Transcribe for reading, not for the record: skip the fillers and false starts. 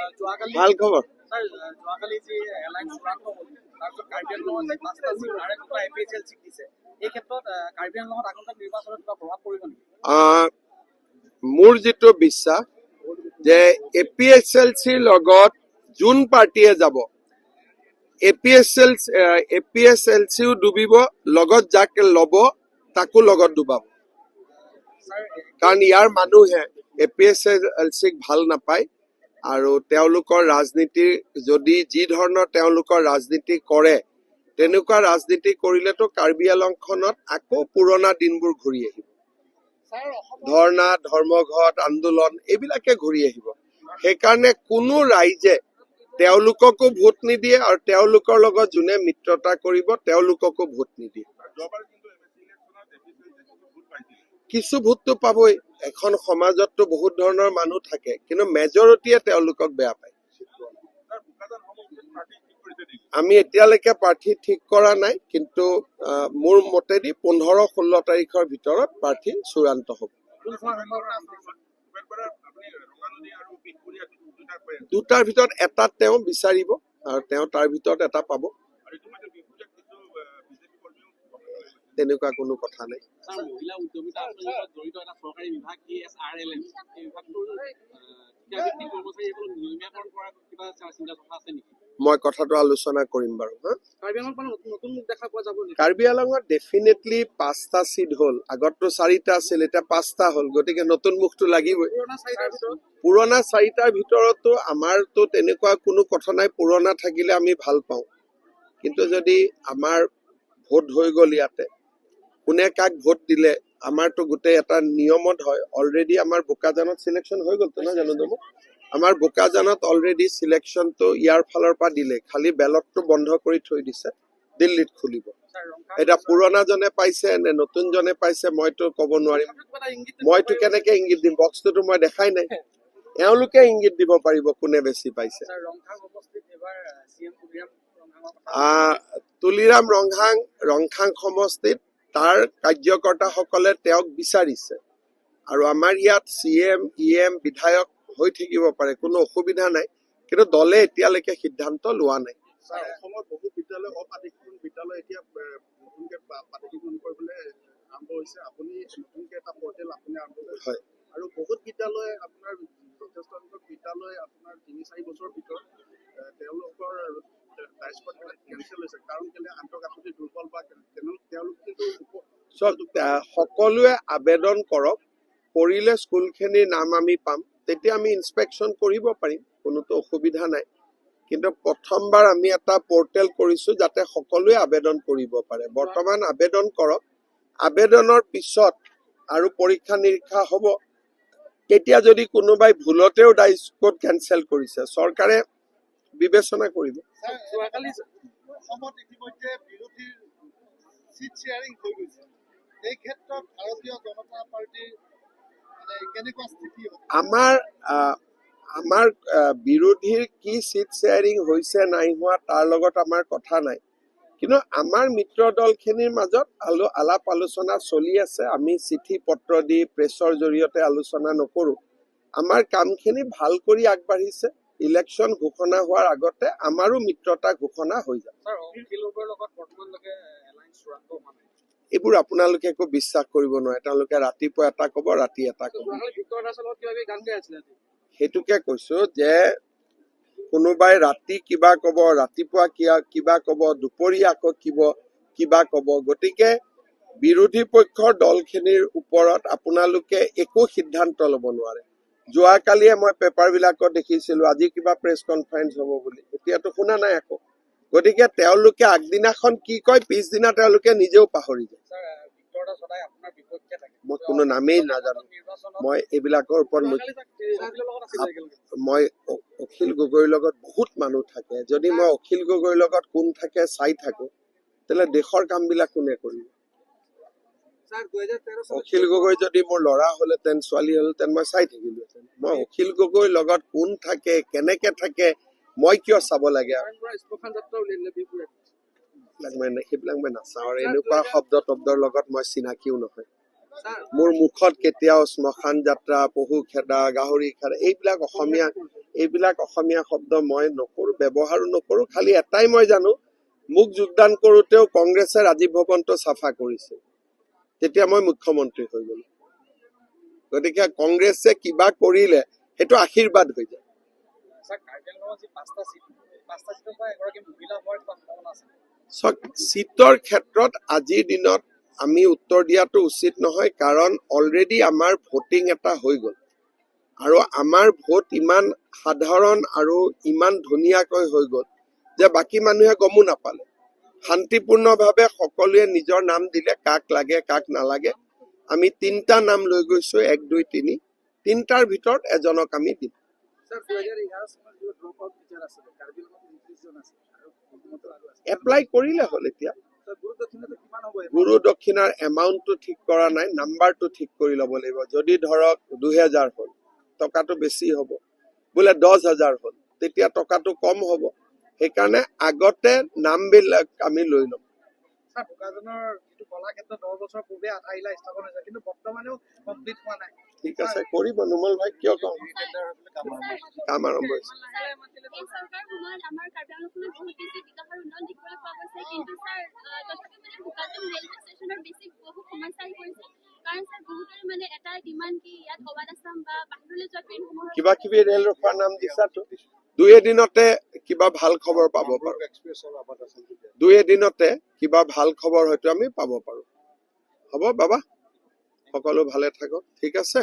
ভাল খবৰ। যোৱাকালি যি এলায়েন্স চূড়ান্ত হ'ল, তাৰপিছত কাৰ্বি আংলঙত যি 5টা চিট, তাৰে 2টা এ পি এইচ এল চিক দিছে। এই ক্ষেত্ৰত কাৰ্বি আংলঙত আগন্তুক নিৰ্বাচনত কিবা প্ৰভাৱ পৰিব নেকি? মোৰ যিটো বিশ্বাস যে এ পি এইচ এল চিৰ লগত যোন পাৰ্টীয়ে যাব, এ পি এইচ এল চিও ডুবিব, লগত যাক ল'ব তাকো লগত ডুবাব। কাৰণ ইয়াৰ মানুহে এ পি এইচ এল চিক ভাল নাপায় আৰু তেওঁলোকৰ ৰাজনীতিৰ যদি যি ধৰণৰ তেওঁলোকৰ ৰাজনীতি কৰে, তেনেকুৱা ৰাজনীতি কৰিলেতো কাৰ্বি আংলংখনত আকৌ পুৰণা দিনবোৰ ঘূৰি আহিব। ধৰ্ণা, ধৰ্মঘট, আন্দোলন এইবিলাকে ঘূৰি আহিব। সেইকাৰণে কোনো ৰাইজে তেওঁলোককো ভোট নিদিয়ে আৰু তেওঁলোকৰ লগত যোনে মিত্ৰতা কৰিব তেওঁলোককো ভোট নিদিয়ে। কিছু ভোটটো পাবই, এখন সমাজততো বহুত ধৰণৰ মানুহ থাকে, কিন্তু মেজৰিটিয়ে তেওঁলোকক বেয়া পায়। আমি এতিয়ালৈকে প্ৰাৰ্থী ঠিক কৰা নাই, কিন্তু মোৰ মতেদি 15-16 তাৰিখৰ ভিতৰত প্ৰাৰ্থী চূড়ান্ত হ'ব। দুটাৰ ভিতৰত এটা তেওঁ বিচাৰিব আৰু তেওঁ তাৰ ভিতৰত এটা পাব, তেনেকুৱা কোনো কথা নাই। ছাৰ, মহিলা উদ্যমিতা আঁচনিৰ লগত জড়িত এটা চৰকাৰী বিভাগ ই এছ আৰ এল এম, এই বিভাগটোৰ ঠিকাভিত্তিক কৰ্মচাৰীসকলক নিয়মীয়াকৰণ কৰাৰ কিবা চিন্তা চৰ্চা আছে নেকি? মই কথাটো আলোচনা কৰিম বাৰু। হা, কাৰ্বি আংলঙত মানে নতুন মুখ দেখা পোৱা যাব নেকি? কাৰ্বি আংলঙত ডেফিনেটলি 5টা চিট হ'ল, আগততো 4টা আছিল, এতিয়া 5টা হ'ল, গতিকে নতুন মুখটো লাগিবই। পুৰণা 4টাৰ ভিতৰত? পুৰণা 4টাৰ ভিতৰতো আমাৰতো তেনেকুৱা কোনো কথা নাই, পুৰণা থাকিলে আমি ভাল পাওঁ। কিন্তু যদি আমাৰ ভোট হৈ গ'ল, ইয়াতে কোনে কাক ভোট দিলে আমাৰতো গোটেই এটা নিয়মত হয়। অলৰেডি আমাৰ বোকাজানত চিলেকশ্যন হৈ গ'লতো, নহয় জানো? দামো আমাৰ বোকাজানত অলৰেডি চিলেকশ্যনটো ইয়াৰ ফালৰ পৰা দিলে, খালি বেলটটো বন্ধ কৰি থৈ দিছে, দিল্লীত খুলিব। এতিয়া পুৰণাজনে পাইছে নে নতুনজনে পাইছে মইতো ক'ব নোৱাৰিম। মইতো কেনেকে ইংগিত দিম? বক্সটোতো মই দেখাই নাই। এওঁলোকে ইংগিত দিব পাৰিব কোনে বেছি পাইছে। তুলিৰাম ৰংহাং, ৰংখাং সমষ্টিত তাৰ কাৰ্যকৰ্তাসকলে তেওঁক বিচাৰিছে আৰু আমাৰ ইয়াত চি এম, ই এম, বিধায়ক হৈ থাকিব পাৰে, কোনো অসুবিধা নাই, কিন্তু দলে এতিয়ালৈকে সিদ্ধান্ত লোৱা নাই। অসমত বহু বিদ্যালয় অপ্ৰাদেশীকৰণ বিদ্যালয় এতিয়া নতুনকে প্ৰাদেশিকৰণ কৰিবলৈ আৰম্ভ হৈছে। আপুনি নতুনকে এটা পৰ্টেল আপুনি আৰম্ভ কৰিছে। হয়। আৰু বহুত বিদ্যালয় আপোনাৰ যথেষ্ট সংখ্যক বিদ্যালয় আপোনাৰ 3-4 বছৰৰ ভিতৰত তেওঁলোকৰ কেঞ্চেল হৈছে, কাৰণ কেলে আন্তঃগাঁথনি দুৰ্বল বা তেওঁলোক কিন্তু চাওক, সকলোৱে আবেদন কৰক, কৰিলে স্কুলখিনিৰ নাম আমি পাম, তেতিয়া আমি ইনস্পেকশ্যন কৰিব পাৰিম, কোনোতো অসুবিধা নাই। কিন্তু প্ৰথমবাৰ আমি এটা পৰ্টেল কৰিছো যাতে সকলোৱে আবেদন কৰিব পাৰে। বৰ্তমান আবেদন কৰক, আবেদনৰ পিছত আৰু পৰীক্ষা নিৰীক্ষা হ'ব। তেতিয়া যদি কোনোবাই ভুলতেও ডাইচ কোড কেঞ্চেল কৰিছে, চৰকাৰে বিবেচনা কৰিব। যোৱাকালি অসমত ইতিমধ্যে বিৰোধীৰ চিট শ্বেয়াৰিং হৈ গৈছে, এই ক্ষেত্ৰত ভাৰতীয় জনতা পাৰ্টীৰ মানে কেনেকুৱা স্থিতি হ'ব? আমাৰ বিৰোধীৰ কি চিট শ্বেয়াৰিং হৈছে নাই হোৱা তাৰ লগত আমাৰ কথা নাই, কিন্তু আমাৰ মিত্ৰ দলখিনিৰ মাজত আলাপ আলোচনা চলি আছে। আমি চিঠি পত্ৰ দি প্ৰেছৰ জৰিয়তে আলোচনা নকৰোঁ। আমাৰ কামখিনি ভাল কৰি আগবাঢ়িছে। ইলেকশ্যন ঘোষণা হোৱাৰ আগতে আমাৰো মিত্ৰতা ঘোষণা হৈ যাব। এইবোৰ আপোনালোকে একো বিশ্বাস কৰিব নোৱাৰে। তেওঁলোকে ৰাতিপুৱা এটা ক'ব, ৰাতি এটা ক'ব। সেইটোকে কৈছো যে কোনোবাই ৰাতি কিবা ক'ব, ৰাতিপুৱা কিবা ক'ব, দুপৰীয়া আকৌ কিবা ক'ব। গতিকে বিৰোধী পক্ষৰ দলখিনিৰ ওপৰত আপোনালোকে একো সিদ্ধান্ত ল'ব নোৱাৰে। যোৱাকালিয়ে মই পেপাৰবিলাকত দেখিছিলো আজি কিবা প্ৰেছ কনফাৰেন্স হ'ব বুলি, এতিয়াতো শুনা নাই আকৌ। গতিকে তেওঁলোকে আগদিনাখন কি কয় পিছদিনা তেওঁলোকে নিজেও পাহৰি যায়। মই কোনো নামেই নাজানো, মই এইবিলাকৰ ওপৰত মই অখিল গগৈৰ লগত বহুত মানুহ থাকে, যদি মই অখিল গগৈৰ লগত কোন থাকে চাই থাকো তেতিয়াহ'লে দেশৰ কামবিলাক কোনে কৰিব? অখিল গগৈ যদি মোৰ ল'ৰা হ'লহেঁতেন, ছোৱালী হ'লহেঁতেন, মই চাই থাকিলোহেঁতেন। মই অখিল গগৈৰ লগত কোন থাকে, কেনেকে থাকে, মই কিয় চাব লাগে? সেইবিলাক মই নাচাওঁ আৰু এনেকুৱা শব্দ তব্দৰ লগত মই চিনাকিও নহয়। মোৰ মুখত কেতিয়াও শ্মশান যাত্ৰা, পহু খেদা, গাহৰি খেদা, এইবিলাক অসমীয়া শব্দ মই নকৰোঁ, ব্যৱহাৰো নকৰোঁ। খালি এটাই মই জানো, মোক যোগদান কৰোঁতেও কংগ্ৰেছে ৰাজীৱ ভৱনটো চাফা কৰিছিল, তেতিয়া মই মুখ্যমন্ত্ৰী হৈ গ'লো। গতিকে কংগ্ৰেছে কিবা কৰিলে সেইটো আশীৰ্বাদ হৈ যায়। ছাৰ, কাৰ্বি আংলঙত যি পাঁচটা চিট, পাঁচটা চিটৰ পৰা এগৰাকী মহিলা হোৱাৰ কিবা সম্ভাৱনা আছে? চাওক, চিটৰ ক্ষেত্ৰত আজিৰ দিনত আমি উত্তৰ দিয়াটো উচিত নহয়, কাৰণ অলৰেডি আমাৰ ভোটিং এটা হৈ গ'ল আৰু আমাৰ ভোট ইমান সাধাৰণ আৰু ইমান ধুনীয়াকৈ হৈ গ'ল যে বাকী মানুহে গমো নাপালে। শান্তিপূৰ্ণভাৱে সকলোৱে নিজৰ নাম দিলে, কাক লাগে কাক নালাগে। আমি তিনিটা নাম লৈ গৈছো, এক, দুই, তিনি। তিনিটাৰ ভিতৰত এজনক আমি দিম। ছাৰ, 2011 চনত যিটো ড্ৰপ আউট টিচাৰ আছিলে, কাৰ্বি আংলঙত 29 জন আছে আৰু অসমতো আৰু আছে। এপ্লাই কৰিলে হ'ল এতিয়া। ছাৰ, গুৰু দক্ষিণাটো কিমান হ'ব? গুৰু দক্ষিণাৰ এমাউণ্টটো ঠিক কৰা নাই, নাম্বাৰটো ঠিক কৰি ল'ব লাগিব। যদি ধৰক 2000 হ'ল, টকাটো বেছি হ'ব। বোলে 10,000 হ'ল, তেতিয়া টকাটো কম হ'ব। সেইকাৰণে আগতে নামবিলাক আমি লৈ ল'ম। ছাৰ, বোকাজানৰ যিটো কলাক্ষেত্ৰ 10 বছৰ পূৰ্বে আধাৰশিলা স্থাপন হৈছে, কিন্তু বৰ্তমানেও কমপ্লিট হোৱা নাই। ঠিক আছে, কৰিব। নোমল ভাই, কিয় কওঁ, কাম আৰম্ভ হৈছে। এই চৰকাৰ সময়ত আমাৰ কাৰ্বি আংলংখনত বহুত বেছি বিকাশ আৰু উন্নয়ন দেখিবলৈ পোৱা গৈছে। কিন্তু ছাৰ, তথাপিও মানে বোকাজান ৰেলৱে ষ্টেচনৰ বেছি বহু সমস্যা আহি পৰিছে। কাৰণ ছাৰ, বহুতৰে মানে এটা ডিমাণ্ড কি ইয়াত অৱাদ আছাম বা বাহিৰলৈ যোৱা ট্ৰেইনসমূহৰ কিবা কিবি ৰেল ৰখোৱাৰ নাম দিছাতো। দুই এদিনতে কিবা ভাল খবৰ পাব পাৰো। দুই এদিনতে কিবা ভাল খবৰ হয়তো আমি পাব পাৰো। হ'ব বাবা, সকলো ভালে থাকক। ঠিক আছে।